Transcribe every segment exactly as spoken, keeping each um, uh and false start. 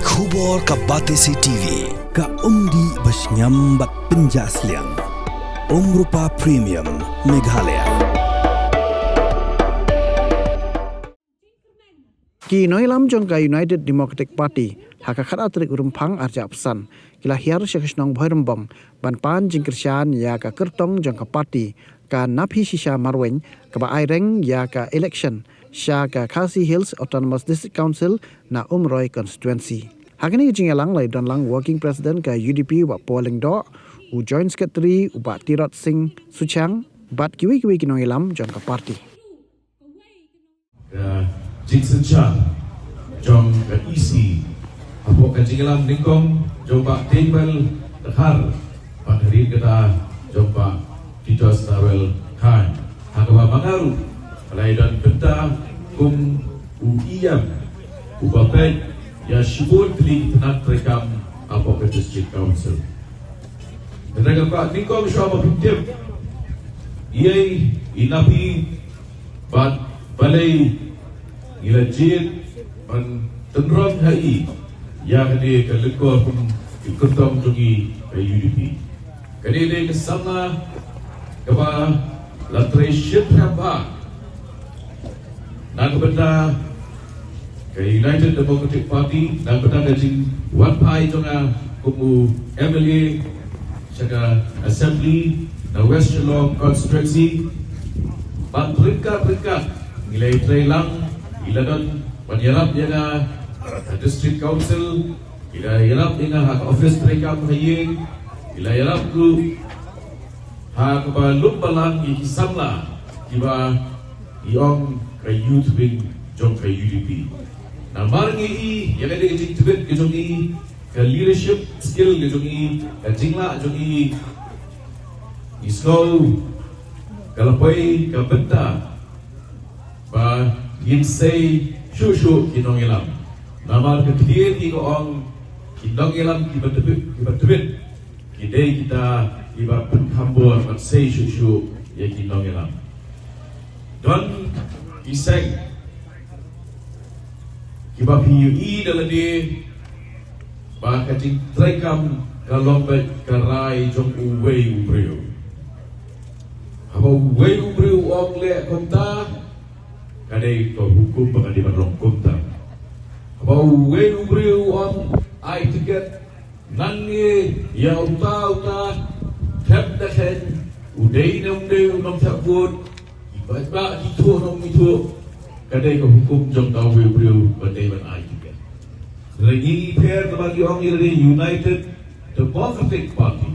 Khubor ka Batesi T V, ka umdih ba shngiam bad pynjah sliang. Umrupa Premium, Meghalaya. Ki nongïalam jong ka United Democratic Party ha ka khatar tarik u Rymphang arhajar arphew san ki la hiar sha ka shnong Bhoirymbong ban pan jingkyrshan ïa ka kyrtong jong ka party, ka Naphi Shisha Marwein, kaba ai reng ïa ka election sha ka Khasi Hills Autonomous District Council na Umroi Constituency. Ha kane ka jingïalang la ïadon lang Working President ka U D P, Bah Paul Lyngdoh, u Joint Secretary u Bah Tirot Singh Suchang, bad kiwei kiwei ki nongïalam jong ka party. Ka jingsynshar jong ka E C hapoh ka jingïalam nyngkong jong Bah Teimbel Dkhar, bad hadien kata jong Bah Titos Tawel Khan. Ha kaba ma nga ruh nga la ïadon bynta kum u E M uba peit ïa shibun tylli ki tnat treikam hapoh ka District Council. Kata ka kwah nyngkong shuwa ba phin tip ïa i Naphi bad balei ngi la jied ban tynrong ha i ïa kane ka lyngkor kum ki kyrtong jong i ka U D P. Kane dei ka samla kaba la trei shiphrang bha na ka bynta ka United Democratic Party, na ka bynta ka jingwan phai jong nga kum u M L A sha ka Assembly na West Shillong Constituency. Bad ryngkat ryngkat ngi la ïatrei lang, ngi la don ban ïarap ïa nga ha District Council, ngi la ïarap ïa nga ha ka office treikam ha ïing, ngi la ïarap ruh ha kaba lum balang ïa ki samla kiba ngi ong ka youth wing jong ka U D P. Namar ngi i ïa ka dei ka jingtbit ka jong i, ka leadership skill ka jong i, ka jinglah jong i, ngi sngew ka la poi ka bynta ba ngin sei shuh shuh ki nongïalam. Namar ka ktien ki ka ong ki nongïalam kiba tbit, kiba tbit ki dei kita kiba pynkhambor ban sei shuh shuh ïa ki nongïalam. Don ki seng kiba phi ïohi da lade ba ka jingtreikam ka long beit ka rai jong uwei u briew. Haba uwei u briew u ong leh kumta, ka dei ka hukum ba ka dei ban long kumta. Haba uwei u briew u ong ai tiket nangne ïa uta uta, thep da kheiñ, u dei ne um dei u nongthep vote, i paidbah ki thuh ne um ithuh, ka dei ka hukum jong uta uwei u briew ba dei ban ai tiket. Ngi pher kaba ngi ong ïa lade United Democratic Party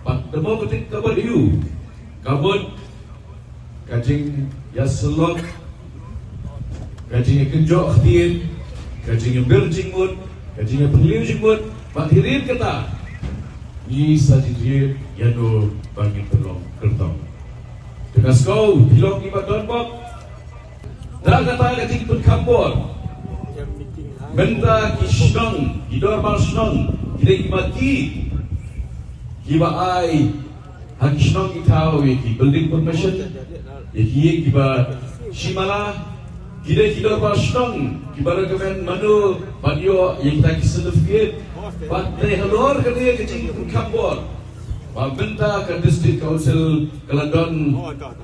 bad Democratic kaba ïoh, ka mut ka jingïasyllok, ka jingïakynjoh ktien, ka jingïabir jingmut, ka jingïaphylliew jingmut, bad hadien kata ngi sa jied ïano ba ngin pynlong kyrtong. Te ka sngewbha phi long kiba don bok. Da kata ka jingpynkhambor, mynta ki shnong, ki dorbar shnong, ki dei kiba ki, kiba ai ha ki shnong ki thaw ïa ki building permission, ïa ki ïing kiba shim la, ki dei ki dorbar shnong kiba recommend mano ban ïoh ïa kita ki certificate. Bad dei halor kane ka jingpynkhambor ba mynta ka District Council ka la don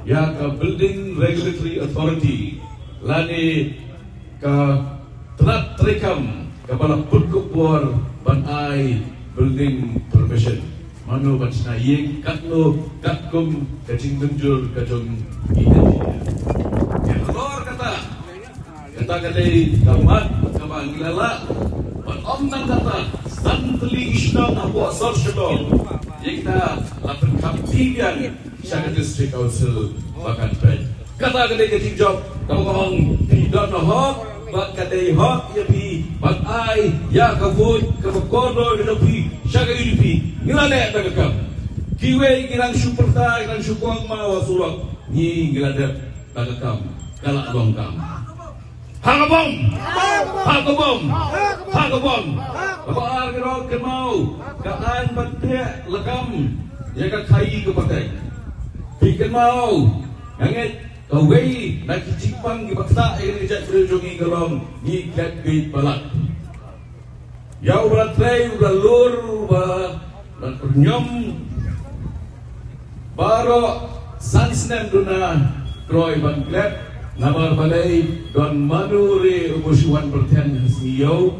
ïa ka Building Regulatory Authority lane ka tnat treikam kaba la pynkup bor ban ai building permission, mano ban shna ïing, katno, katkum ka jingmynjur ka jong i engineer. Ïa halor kata, kata ka dei ka mat kaba ngi la lah ban ong. Nangta san tylli ki shnong hapoh sor Shillong, ïa kita la pynkham biang sha ka District Council ba kan peit. Kata ka dei ka jingjop kaba nga ong phi don hok, bad ka dei hok ïa phi ban ai ïa ka vote kaba kordor ka jong phi sha ka U D P. Ngi la leh da ka kam. Kiwei ngi nang shu pyrta, ngi nang shu kong maw ha surok, ngi, ngi la dep da ka kam. Ka la long kam. Ha ka bom! Ha ka bom! Ha ka bom! Kaba ar, ngi ruh kynmaw ka aiñ ban teh lakam ïa ka khaii ka pateng. Phi kynmaw, nga ngeit kawei na ki jingpang kiba ktah ïa ka jaitbynriew jong ngi ka long ngi klet beit palat. Ïa u ba la trei, u ba la lur, u ba la pyrñiom baroh san snem duna troi ban klet, namar balei don mano re u ba shu wan pyrthen ha sngi ïew.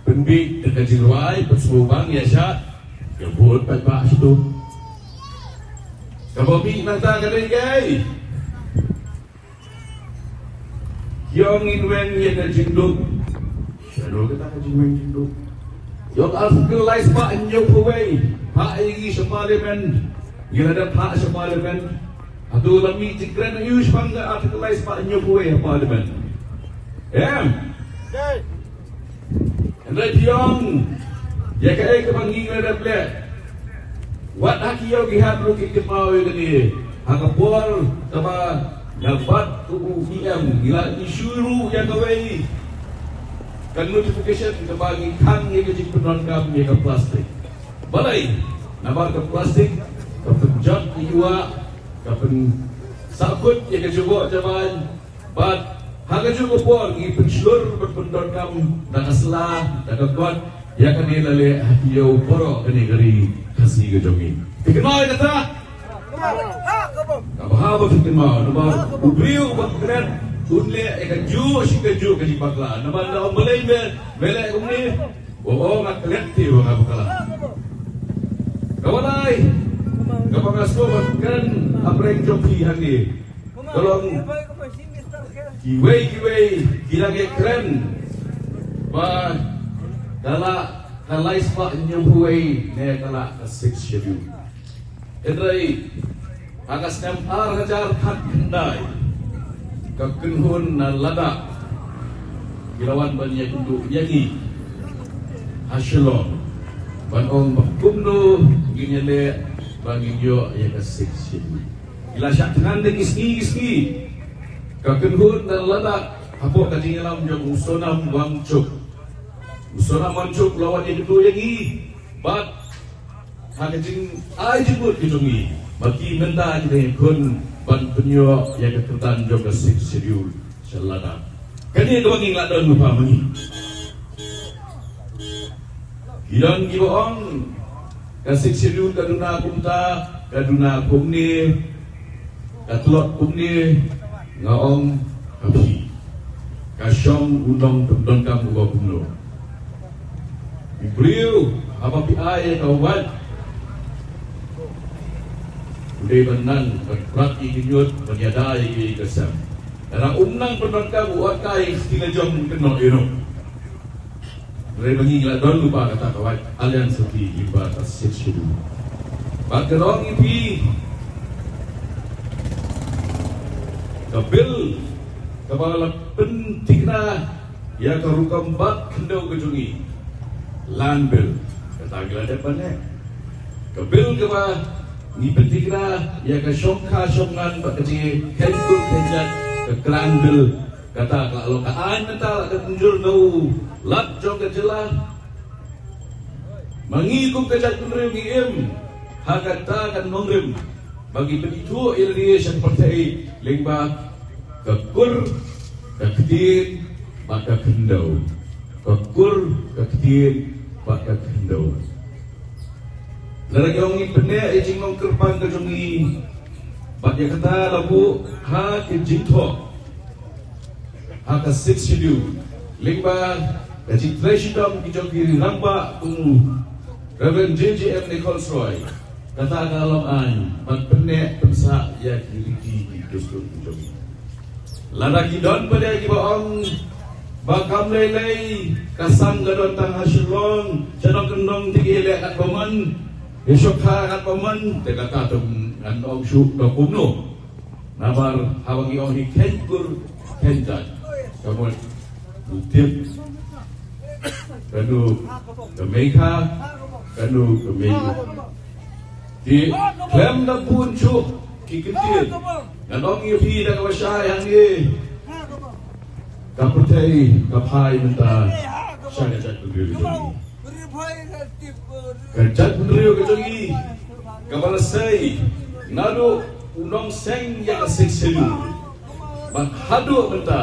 Pynbit da ka jingrwai, pynsngewbang ïa sha, ïa bud pat ba shu. Kaba mih nangta ka dei kaei? Ïong ngin weng ïa ka jingduk. Shano kata ka jingweng jingduk? Ïong article lai spah hynñiewphew wei. Phah ïa ngi sha parliament. Ngi la dep phah sha parliament. Hato la mih jingkren ïa u shaphang ka article lai spah hynñiewphew wei ha parliament? Em. Hynrei phi ong ïa kaei kaba ngi la dep leh. Wat ha ki ïew ki hat ruh ki kynmaw ïa kane. Ha ka por kaba nga bat kum u E M ngi la issue ruh ïa kawei ka notification kaba ngi khang ïa ka jingpyndonkam ïa ka plastik. Balei? Namar ka plastik ka pynjot ïa ki wah, ka pynsahkut ïa ka jubor jaban, bad ha kajuh ka por ngi pynshlur bad pyndonkam da ka sla, da ka kot, ïa kane la leh ha ki ïew baroh kane ka ri Khasi ka jong ngi. Phi kynmaw ïa kata? Ka bha ba phi kynmaw, namar u briew ba kren un leh ïa kajuh shi kajuh ka jingbakla. Namar la ong balei me, me leh kumne, u ong nga klet te ba nga bakla. Kaba lai, kaba nga sngewbha ban kren ha pyrshah jong phi hangne. Ka long kiwei kiwei ki la ngi kren ba ka la ka lai spah hynñiewphew wei ne ka la ka Sixth Schedule. Hynrei ha ka snem ar hajar khatkhyndai ka kynhun na Ladakh ki la wan ban ïakynduh ïa ngi ha Shillong ban ong ba kumno ngin ïaleh ba ngin ïoh ïa ka Sixth Schedule. Ki la shah thngan da ki sngi ki sngi. Ka kynhun na Ladakh hapoh ka jingïalam jong u Sonam Wangchuk. U Sonam Wangchuk u la wan ïakynduh ïa ngi bad ha ka jingai jingmut ka jong ngi ba ki mynta ki dang ïakhun ban pynïoh ïa ka kyrdan jong ka Sixth Schedule sha Ladakh. Kane kaba ngi la don lypa ma ngi. Ki don kiba ong ka Sixth Schedule ka duna kumta, ka duna kumne, ka tlot kumne. Nga ong ha phi, ka shong u nongpyndonkam uba kumno? U briew haba phi ai ïa ka wait, u dei ban nang ban prat ïa ki ñiut, ban ïada ïa ki ïa ka sem. Lada um nang pyndonkam, u ot kai, ki la jong kynnoh ïa u. Hynrei ma ngi ngi la don lypa kata ka wait, Alliance of the Limba ka Sixth Schedule. Bad ka long ïa phi ka bill kaba la pynthikna ïa ka rukom bat khyndew ka jong ngi, Land Bill, kata ngi la dep ban leh. Ka bill kaba ngi pynthikna ïa ka shongkha shongman bad ka jingkheiñ kur kheiñ jait, ka Clan Bill, kata ka la long ka aiñ mynta, la ka pynjur na u Lat jong ka jylla. Ma ngi kum ka jaitbynriew ngi im ha kata ka nongrim ba ngi pynithuh ïa lade sha ka pyrthei lyngba ka kur, ka ktien bad ka khyndew. Ka kur, ka ktien bad ka khyndew. Lada ngi ong ngin pynneh ïa jinglong kyrpang ka jong ngi bad ïa kata la buh ha ka jingthoh ha ka Sixth Schedule lyngba ka jingtrei shitom ki jong ki rangbah kum u Reverend J J M Nichols Roy. Kata ka long aiñ ban pynneh pynsah ïa ki riti ki dustur ki jong ngi. Lada ki don pat de kiba ong ba kam lei lei, ka sang ka don tang ha Shillong, sha nongkyndong te ki leh katba mon, ki shongkha katba mon, te kata te ngan ong shuh da kumno. Namar haba ngi ong hi kheiñ kur kheiñ jait, ka mut u tip kano ka mei kha, kano ka mei. Te khlem da bun shuh ki kyntien, ngan ong ïa phi da kaba shai hangne, ka pyrthei ka phai mynta sha ka jaitbynriew ka jong ngi. Ka jaitbynriew ka jong ngi kaba la sei naduh u nongseng ïa ka Sixth Schedule bad haduh mynta,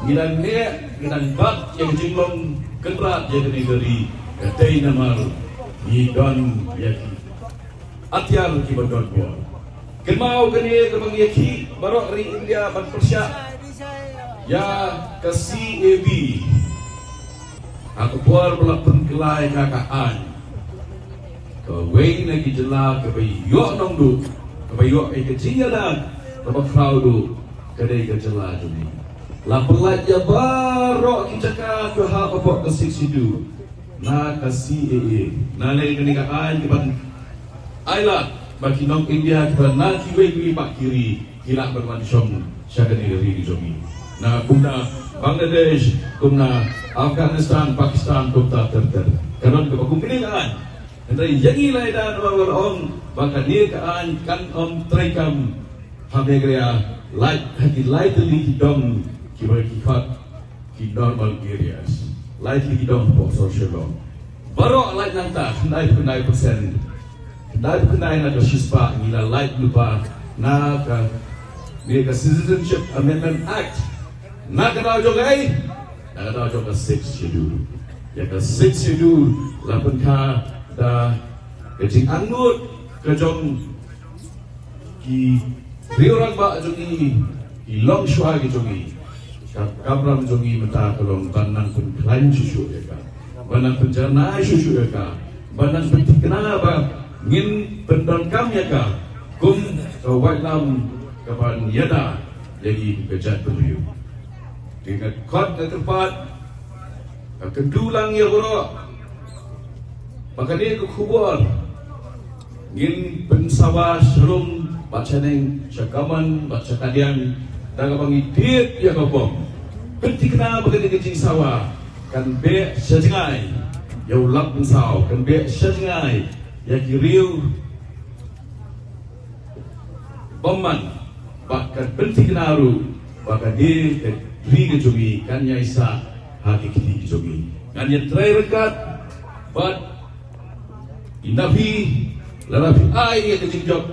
ngi dang neh, ngi dang bat ïa ka jinglong Kynrad ïa kane ka ri ka dei namar ngi don ïa ki atiar kiba don bor. Kynmaw kane kaba ngi ïakhih baroh ri India ban pyrshah ïa ka C A B. Ha ka por ba la pynkylla ïa ka, ka aiñ, kawei na ki jylla kaba ïoh nongduh, kaba ïoh ïa ka jingïada kaba khraw duh, ka dei ka jylla jong ngi. La pyllait ïa baroh ki jaka kiba hap hapoh ka Sixth Schedule na ka C A A. Nalor kane ka aiñ kaban ai lad ba ki nong India kiba na kiwei kiwei pat ki ri ki lah ban wan shong sha kane ka ri ka jong ngi. Na kumta Bangladesh, kumta Afghanistan, Pakistan, kumta ter ter. Ka don kaba kum kane ka aiñ. Hynrei ïa ngi la ïada namar ba la ong ba kane ka aiñ kan ym treikam ha Meghalaya, lait ha ki lai tylli ki dong kiba ki khot ki normal areas. Lai tylli ki dong hapoh South Shillong. Baroh lait nangta, khyndai phew khyndai percent. Khyndai phew khyndai na ka shispah ngi la lait lypa na kane ka Citizenship Amendment Act. Na ka daw jong ka ei? Na ka daw jong ka Sixth Schedule. Ïa ka Sixth Schedule la pynkha da ka jingangnud ka jong ki riew rangbah jong ngi, ki longshuwa ki jong ngi. Ka kamram jong ngi mynta ka long ban nang pynkhlaiñ shuh shuh ïa ka, ban nang pynjanai shuh shuh ïa ka, ban nang pynthikna ba ngin pyndonkam ïa ka kum ka waitlam kaban ïada ïa ngi kum ka jaitbynriew. Te nga khot, nga kyrpad, nga kyntu lang ïa baroh ba kane ka khubor ngin pynsawa sha lum bad sha neng, sha kamon bad sha kadiang, da kaba ngi tied ïa ka bom. Pynthikna ba kane ka jingsawa kan beh sha jngai ïa u lap mynsaw, kan beh sha jngai ïa ki riew bymman, bad kan pynthikna ruh ba kane ka ri ka jong ngi kan ïaisah ha ki kti ki jong ngi. Ngan ïatrei ryngkat bad i na phi, lada phi ai ïa ka jingjop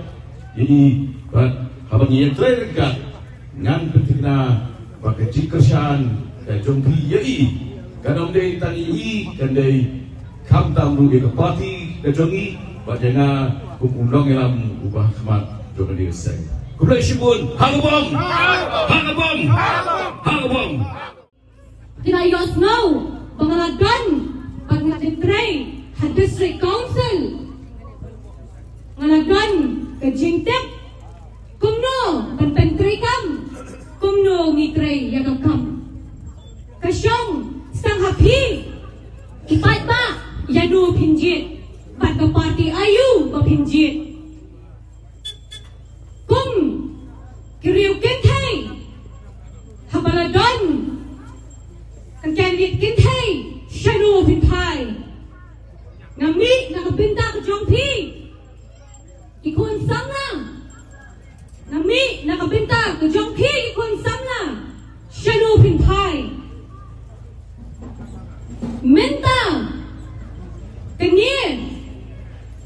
ïa i, bad haba ngi ïatrei ryngkat, ngan pynthikna ba ka jingkyrshan ka jong phi ïa i kan ym dei tang ïa i, kan dei khamtam ruh ïa ka party ka jong i bad ïa nga kum u nongïalam uba ha khmat jong kane ka seng. Khublei shibun. Ha ka bom! Ha ka bom! Ha ka bom! Ki la ïohsngew ba nga la don bad nga la trei ha District Council. Nga la don ka jingtip kumno ban pyntreikam, kumno ngi trei ïa ka kam. Ka shong tang ha phi ki paidbah ïa no phin jied bad ka party aïu ba phin jied. Kum ki riew kynthei, haba la don ka candidate kynthei, shano phin phai? Nga mih na ka bynta ka jong phi ki khun samla. Nga mih na ka bynta ka jong phi ki khun samla. Shano phin phai? Mynta kane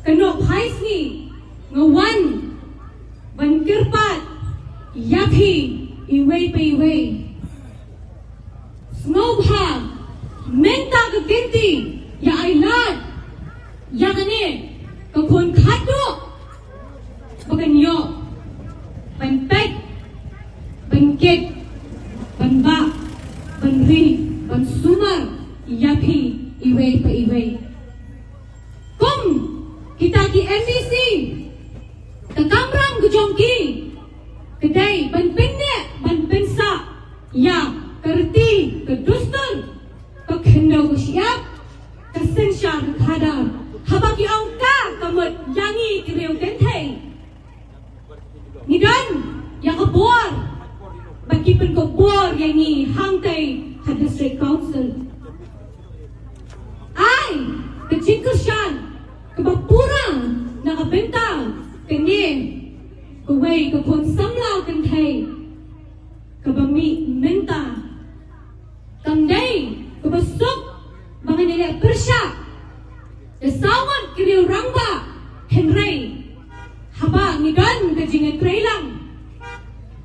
ka nohphai sngi nga wan ban kyrpad ïa phi iwei pa iwei. Sngewbha mynta ka kynti ïa ai lad ïa kane ka khun khatduh ba kan ïoh ban peit, ban kit, ban bah, ban ri, ban sumar ïa phi iwei pa iwei. Kum kita ki M D C, ka kamram ka jong ki ka dei ban pynneh ban pynsah ïa ka riti ka dustur, ka khyndew ka shyiap, ka synshar ka khadar. Haba ki ong ka, ka mut ïa ngi ki riew kynthei. Ngi don ïa ka bor bad ki pynkup bor ïa ngi hangtei ha District Council. Ai ka jingkyrshan kaba pura na ka bynta kane kawei ka khun samla kynthei kaba mih mynta. Kam dei kaba suk ba ngan ïaleh pyrshah da saw ngut ki riew rangbah, hynrei haba ngi don ka jingïatreilang,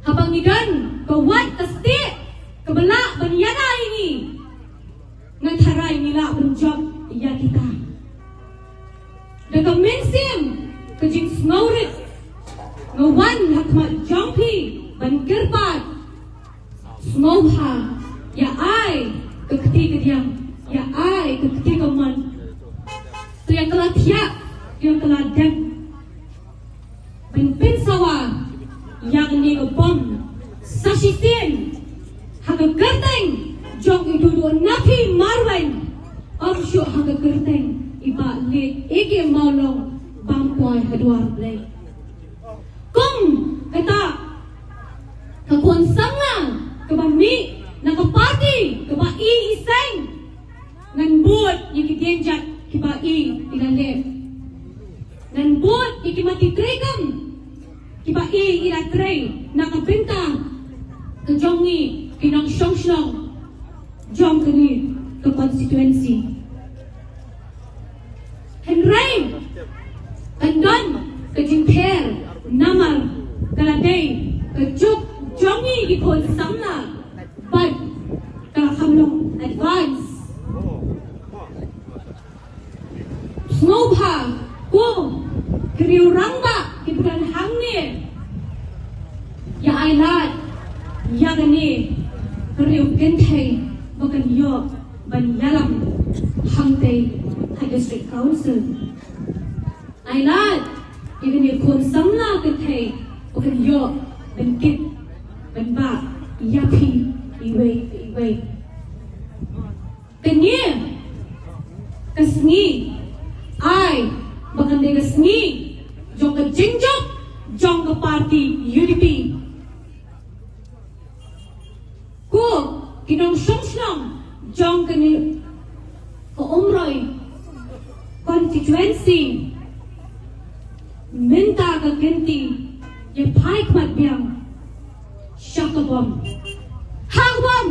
haba ngi don ka wad ka stieh kaba lah ban ïada ïa ngi, ngan tharai ngi lah ban jop ïa kita. Da ka mynsiem ka jingsngewrit nga wan ha khmat jong phi ban kyrpad. Sngewbha ïa ai ka kti ka diang, ïa ai ka kti ka mon. To ïa ka la thiah, ïa ka la dep ban pynsawa ïa kane ka bom sa shisien ha ka kyrteng jong i Duh Duh Naphi Marwein, ym shuh ha ka kyrteng i Bah Leit A K Mawlong bam kwai ha dwar Blei. Kum kata ka khun samla kaba mih na ka party kaba i i seng. Ngan bud ïa ki dienjat kiba i i la leh. Ngan bud ïa ki mati treikam kiba i i la trei na ka bynta ka jong ngi ki nongshong shnong jong kane ka constituency. Hynrei kan don ka jingpher namar ka la dei ka juk jong ngi ki khun samla bad ka la kham long advance. Sngewbha ko ki riew rangbah kiba don hangne ïa ai lad ïa kane ka riew kynthei ba kan ïoh ban ïalam hangtei ha District Council. Ai lad ïa kane khun samla kynthei ba kan ïoh ban kit ban bah ïa phi iwei pa iwei. Kane ka sngi ai ba kan dei ka sngi jong ka jingjop jong ka party U D P. Ko ki nongshong shnong jong kane ka Umroi constituency, mynta ka kynti ïa phai khmat biang sha ka bom. Ha ka bom.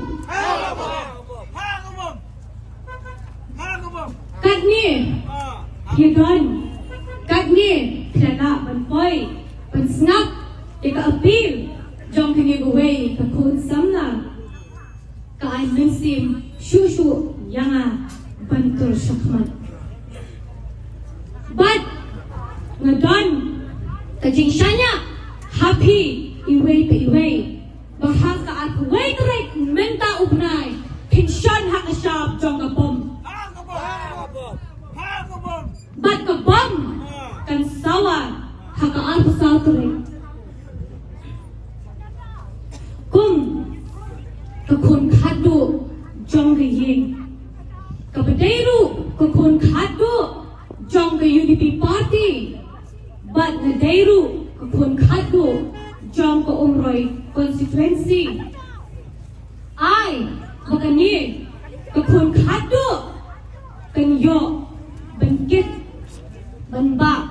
Katne phi don, katne phi lah ban poi ban sngap ïa ka appeal jong kane kawei ka khun samla. Ka ai mynsiem shuh shuh ïa nga ban tur shakhmat. Bad nga don ka jingshaniah ha phi iwei pa iwei ba ha ka arphew wei tarik mynta u bnai phin shon ha ka shap jong ka bom. Bad ka bom kan sawa ha ka arphew saw tarik. Kum ka khun khatduh jong ka ïing, kaba dei ruh ka khun khatduh jong ka U D P party, bad nga dei ruh ka khun khatduh jong ka Umroi constituency. Ai ba kane ka khun khatduh kan ïoh ban kit ban bah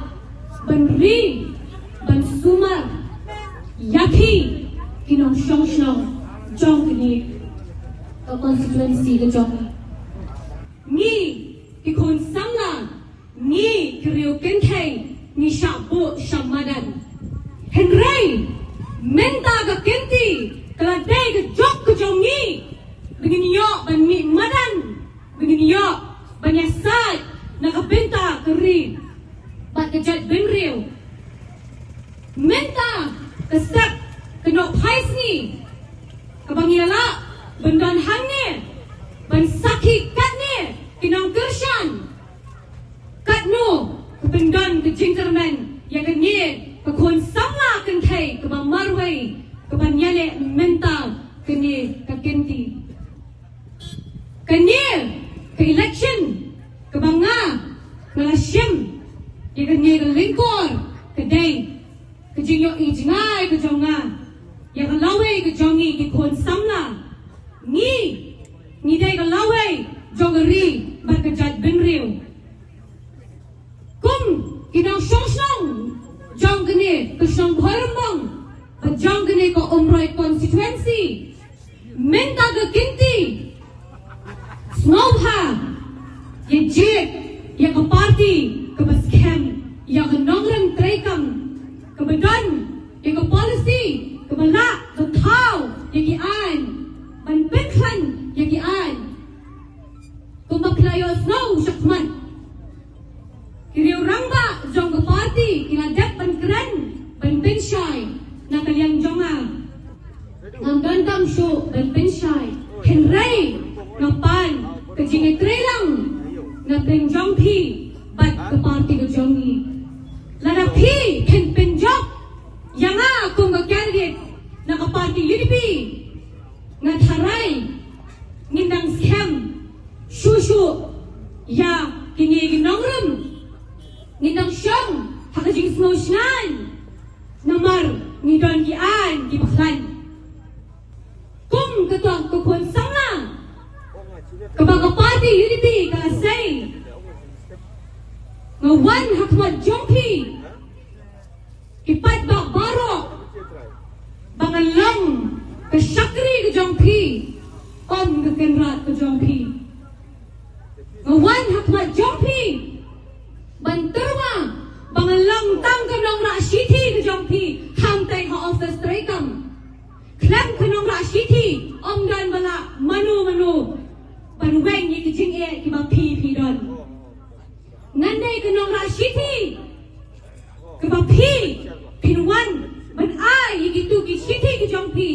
ban ri ban sumar ïa phi ki nongshong shnong jong kane ka constituency ka jong ngi. Ki khun samla, ngi ki riew kynthei ngi shah buh shah madan. Hynrei mynta ka kynti ka la dei ka jok ka jong ngi ba ngin ïoh ban mih madan, ba ngin ïoh ban ïasaid na ka bynta ka ri bad ka jaitbynriew. Mynta ka step ka nongpynsngew kaba ngi la lah ban don hangne ban sakhi katne ki nongkyrshan. Katno ka pyndon ka jingkyrmen ïa kane ka khun samla kynthei kaba marwei kaban ïaleh mynta kane ka kynti. Kane ka election kaba nga nga la shim ïa kane ka lyngkor ka dei ka jingïohi jngai ka jong nga ïa ka lawei ka jong ngi ki khun samla. Ngi ngi dei ka lawei jong ka ri bad ka jaitbynriew. Kum ki nongshong shnong jong kane ka shnong Bhoirymbong bad jong kane ka Umroi constituency, mynta ka kynti sngewbha ïa jied ïa ka party kaba skhem ïa ka nongrim treikam, kaba don ïa ka policy kaba lah ban thaw ïa ki aiñ, ban pynkhlaiñ ïa ki aiñ. Kumba phi la ïoh Pynjop phi bad ka party ka jong ngi. Lada phi phin pynjop ïa nga kum ka candidate na ka party U D P, nga tharai ngin dang skhem shuh shuh ïa kine ki nongrim. Ngin dang shong ha ka jingsngew shngaiñ namar ngi don ki aiñ kiba khlaiñ. Kum kata ka khun samla kaba ka party U D P ka la sei, nga wan ha khmat jong phi, ki paidbah baroh, ba ngan long ka shakri ka jong phi, ym ka kynrad ka jong phi. Nga wan ha khmat jong phi ban tyrwa ba ngan long tang ka nongrah shithi ka jong phi, khamtei ha office treikam. Khlem ka nongrah shithi ym don ba lah mano mano ban weng ïa ki jingeh kiba phi phi don. Ngan dei ka nongrah shithi kaba phi phin wan ban ai ïa kitu ki shithi ki jong phi